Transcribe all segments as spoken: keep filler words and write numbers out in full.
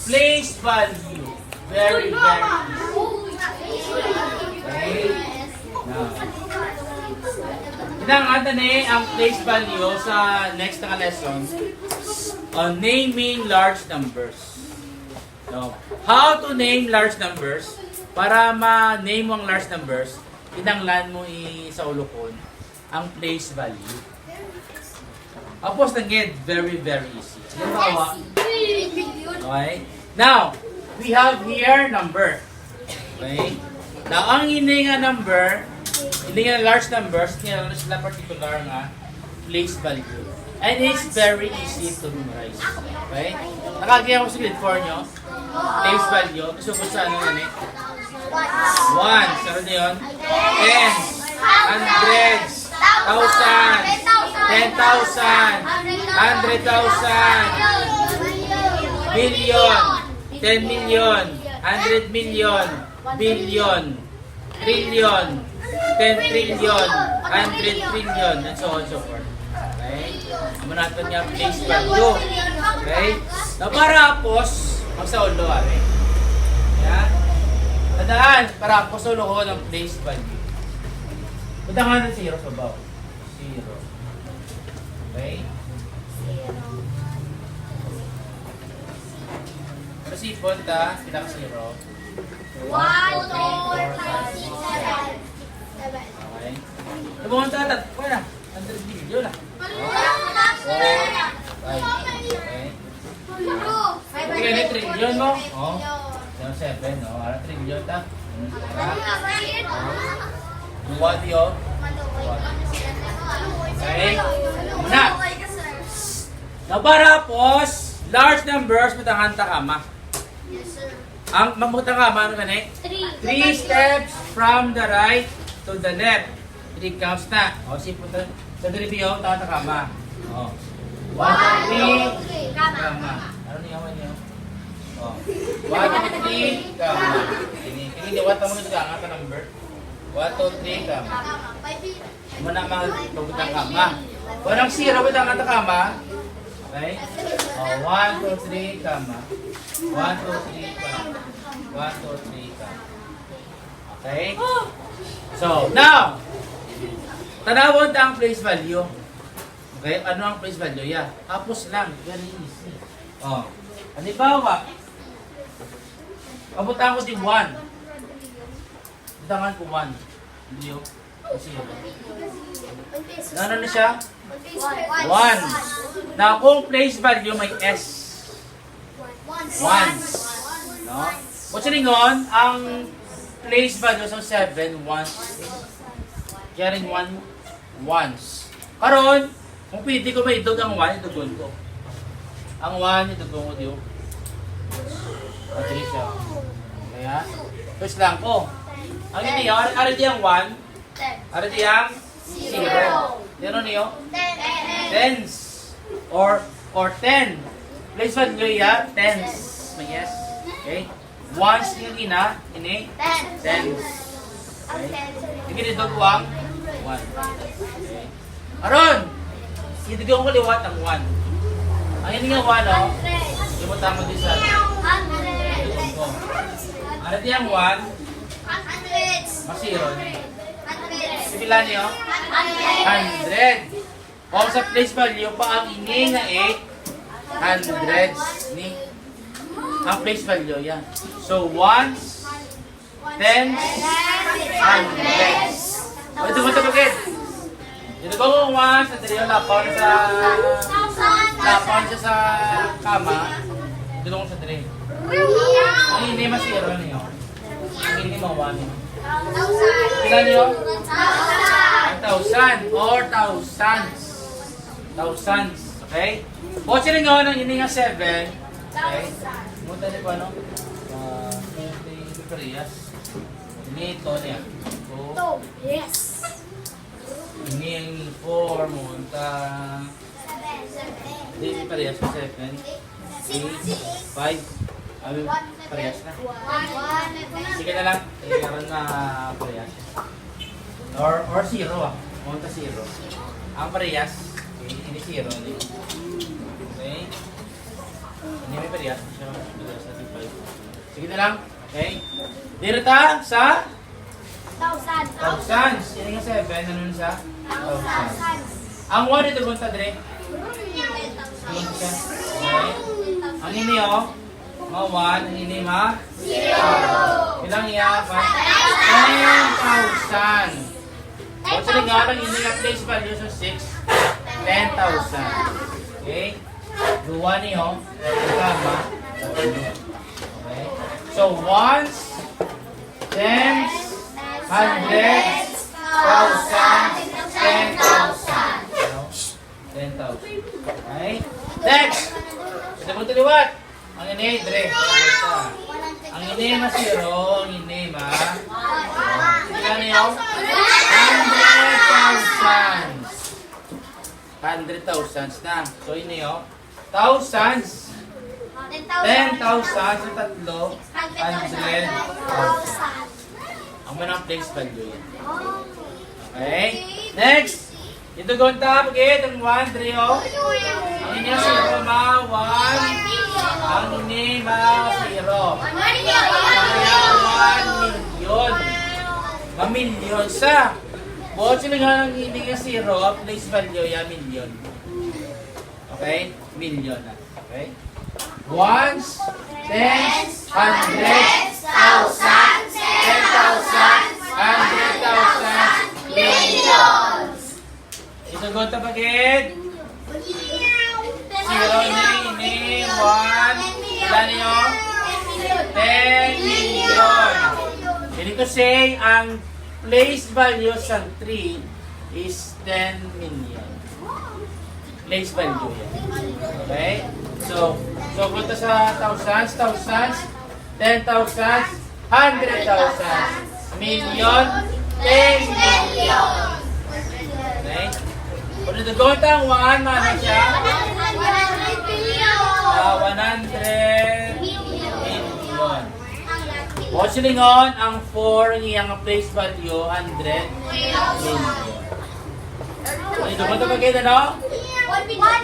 Place value. Very, very easy. Okay? Now, kinahanglan ta ni ang place value sa next nga lesson on naming large numbers. No? How to name large numbers? Para ma-name mo ang large numbers, kinahanglan mo i-, sa ulokon ang place value. Tapos na gid, very, very easy. Halimbawa, okay? Now, we have here number. Okay? Now, ang ini nga number, ini nga large numbers, niya na sila particular nga place value. And it's very easy to memorize. Okay? Nakagaya ko sa grade four nyo, place value, gusto ko sa ano yan eh. One, sarap na yun. Ten, hundreds, thousand, ten thousand, hundred thousand, billion, ten million, hundred million, billion, trillion, ten trillion, hundred trillion, and so on and so forth. Okay? Amo naton nga place value. Okay? Na para hapos, magsaulo, ari. Ya? Tandaan, para hapos, ulohon ang place value. Butangan ng zero sa babaw. Zero. Okay? Masipon ta, pinaka-zero. One, two, three, four, five, six, seven. Okay. Tubungan ta, tat-, kuha na. Hundred billion na. Four, five, okay. Hindi ka na trillion mo? Oh. Yung seven, no? Ara, trillion ta. Hmm, diba? Oh. Duwa, di, oh. Okay. Na. Now, para hapos, large numbers, butangan ta kama. Ang mamuta kama, ano gani? Three. Three steps from the right to the left. Three counts na. O, si puta. Sa diri biyo, tama ta kama. O. One, two, three, kama. Ano niya, ano niya? O. One, two, three, kama. Ini, ini, liwat ang mga dugangan ka number. One, two, three, kama. Muna, mga pagutang kama. Walang zero, wala nga kama. Okay? O, one, two, three, kama. One, two, three, kama. One, two, three, kama. Okay? So, now, tanawon ta ang place value. Okay? Ano ang place value? Yeah. Tapos lang. Very easy. O. Halimbawa, pabutangan ko di one. Butangan ko one. Hindi yun. Kasi yun. Ano na siya? One. Now, kung place value, may S. Ones. No? Kung silingon, ang place value sa seven, ones. Kaya rin one, ones. Karon, kung pwede ko maidog ang one, idugon ko. Ang one, idugon ko, di ba? Patricia. Kaya, first lang ko. Ang ini, ar-, ari di ang one, ari di ang zero. Zero niyo? Tens. Or, or ten. Place value niya, tens. May yes. Okay? Ones niya gina, ini? Tens. Tens. Okay? Ang tens. Sige, dito ko ang one. Okay. Aron! Hindi ko liwat ang one. Ang ini nga one, oh. Hindi mo tama din sa Hundred. Ano di ang one? Hundred. Masiro. Hundred. Sipila niyo? Hundred. Hundred. O sa place value pa ang ini nga eight hundreds ni ang place value yan. So, ones, tens, hundreds. O, ito mo sa bukid. Dito ko kung ones, sa diri, lapaw na sa, lapaw na siya sa kama. Dito ko sa diri. Ang ini mas zero niyo. Ang ini mo one. Pila niyo? One thousand or thousands. Thousands. Okay? O, sino nga ang ini nga seven? Okay? Muta ni ko, ano? Ah, may parehas. Ini ito niya. Ito. Yes. Ini ang four, mo, unta. Seven. Hindi, may parehas sa seven. Eight, five. Ay, parehas na. Sige na lang. Eh, aron na parehas. Or, or zero, ah. Punta zero. Ang parehas, eh, hindi zero, di. Okay? Hindi, may parehas siya. Parehas na si five. Sige na lang. Okay? Dito ta sa Thousand. Thousands. Ini nga seven, ano na siya? Thousands. Ang one, ito gunta, Dre. Ano siya? Okay. Ang ini, oh. Ma one, ang ini, ma? Zero. Ilang iya? Ten thousand. What's the nga ang ini nga place value sa six? Ten thousand. Okay? Duwa niyo. Tama. Okay? So, ones, tens, hundreds, thousands, ten thousand. Ten thousand. Okay? Next! Ito mo tiliwat. Ang ini, Dre. Ang ini, ma zero. Ang ini, ma. Ilan niyo? Hundred thousands. Hundred thousands na. So, ini, oh. Thousands. Ten thousand sa tatlo. Hundred thousand. Ang manang place value yan. Okay? Next. Ito gunta, pagit ang one, three, oh. Ang ini, zero, ma, one. Ang ini, ma, zero. Kaya one million. Ma-million sa. Buot sila nga ang ini nga zero, place value ya million. Okay? Million na. Okay? Ones, tens, hundreds, thousands, ten thousand, hundred thousand, millions. Ito gunta, pagit. Zero ni, ni, one. Wala niyo? Ten million. Meaning to say, ang place value sa three is ten million. Place value yan. Okay? So, so, punta sa thousands, thousands, ten thousands, hundred thousands, million, ten million. Okay? Kung natugon ta ang one, mana siya? Ah, one hundred million. O, silingon, ang four, ang iyang place value, hundred million. Ay, dumato pa kita, no?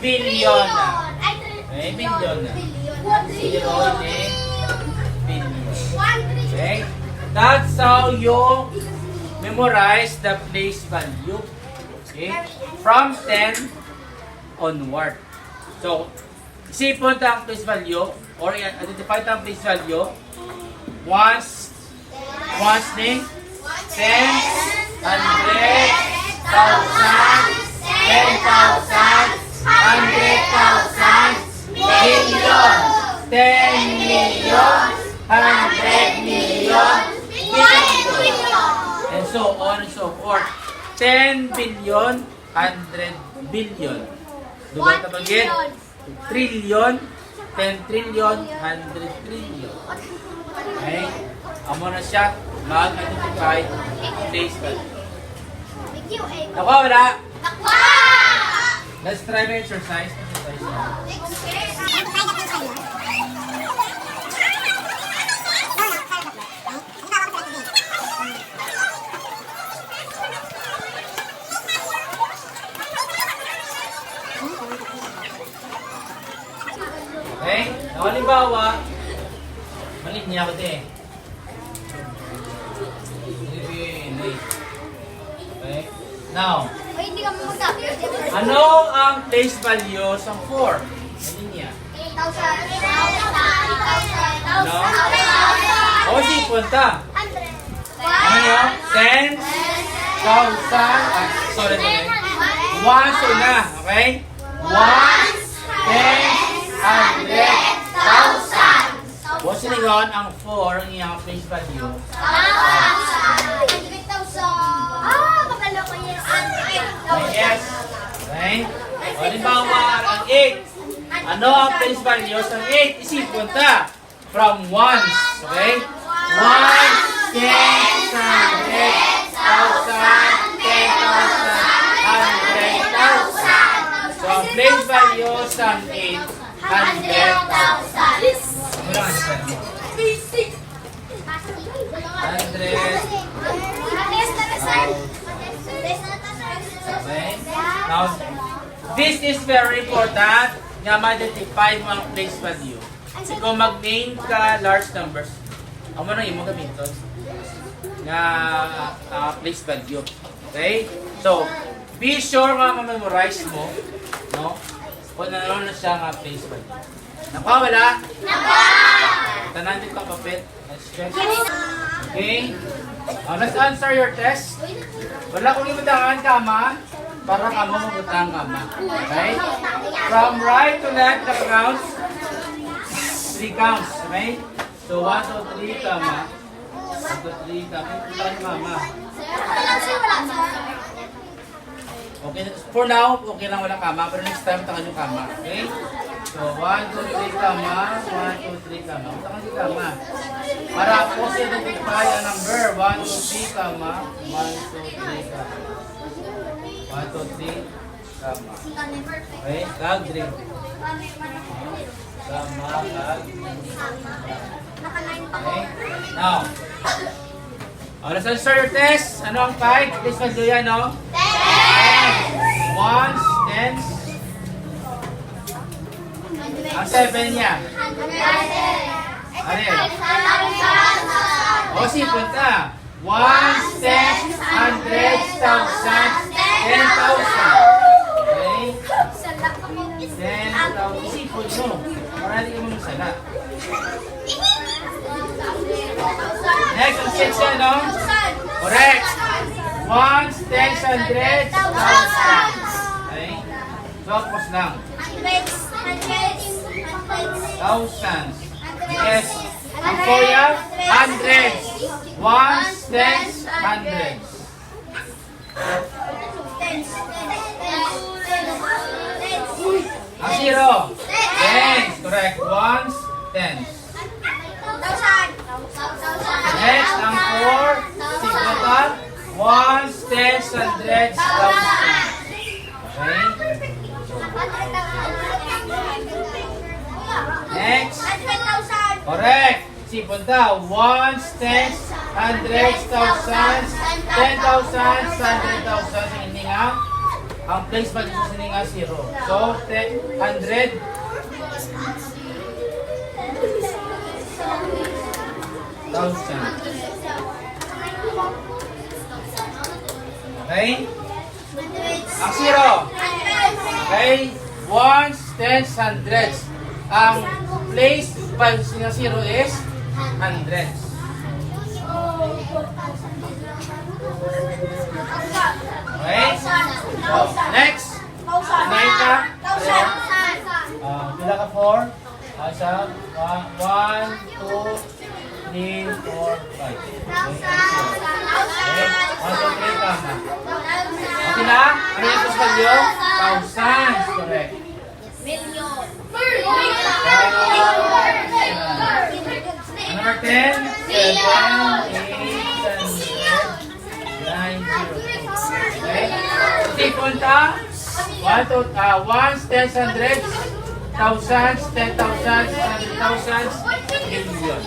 Billion na. Ay, billion na. Zero ni billion. Okay? That's how you memorize the place value. Okay? From ten onward. So, isipon ta ang place value or i-, identify ta ang place value. Ones, ones ni, tens, hundreds, thousands, ten thousands, hundred thousands, millions, ten millions, hundred millions, billions, and so on and so forth. Ten billion, hundred billion. Dugang ta ba gid? Trillion, ten trillion, hundred trillion. Okay? Amo na siya, mag-identify place value. Nakuha, wala? Let's try the exercise. Exercise. Okay? Now, halimbawa, mali niya ako, te. Okay? Now, ano ang place value sa four? Mali niya. No? O, isipon ta. Ano yun? Ten thousand, ah, sorry, sorry. One, so na, okay? One, ten, hundred, thousand. Boss, silingon ang four, ang iyang place value. Ah, kabalo ko yun. Yes. Okay? O, halimbawa, ang eight. Ano ang place value sa eight? Isipon ta. From ones, okay? One, ten, hundred, thousand, ten thousand, hundred thousand. So, ang place value sa eight, hundred thousand. Hundred. Okay? Now, this is very important nga ma-identify mo ang place value. Ikaw mag-main ka large numbers. Amo nang imo gamiton nga, ah, place value. Okay? So, be sure nga ma-memorize mo, no? Kung ano na siya nga place value. Nakuha, wala? Nakuha! Tanan di ka kapit. Next question. Okay? Uh, let's answer your test. Wala kong ibutangan kama para kamo mabutang kama. Okay? From right to left, the counts. Three counts. Okay? So, one, two, three, kama. One, two, three, kama. Butang kama. Okay, for now, okay lang, wala kama. Pero next time, tangan yung kama. Okay? So, one, two, three, kama. One, two, three, kama. Tangan yung kama. Para po siya identify ang number. One, two, three, kama. One, two, three, kama. One, two, three, kama. Okay? Kag drink. Kama, kag. Okay? Now, oh, let's answer your test. Ano ang five? Please, Julia, no? Ten! Ones, tens. Ang seven niya. Ano? O, sipon ta. Ones, tens, hundreds, thousands, ten thousand. Okay? Ten thousand. Sipon mo. Para di mo masala. Next, ang six yan, no? Correct. Ones, tens, hundreds, thousands. Okay? Tapos lang. Hundreds, hundreds, hundreds. Thousands. Yes. Ang four yan, hundreds. Ones, tens, hundreds. Ang zero. Tens. Correct. Ones, tens. Next, ang four. Singkatan. Ones, tens, hundreds, thousands. Okay? Next. Correct. Sipon ta, ones, tens, hundreds, thousands, ten thousands, hundred thousands, ini nga, ang place value sa sini nga zero. So, ten, hundred, thousand. Okay? Ang zero. Okay? Ones, tens, hundreds. Ang place value sa zero is hundreds. Okay? So, next. Nine ka? Ah, pila ka four? Asa? Wa-, one, two, three, four, five. Okay, one, two, three, tama. Okay na? Ano yung plus value? Thousands, correct. Million. Number ten, seven, eight, ten, nine, zero. Okay? Tipon ta. One, two, ah, ones, tens, hundreds, thousands, ten thousands, hundred thousands, million.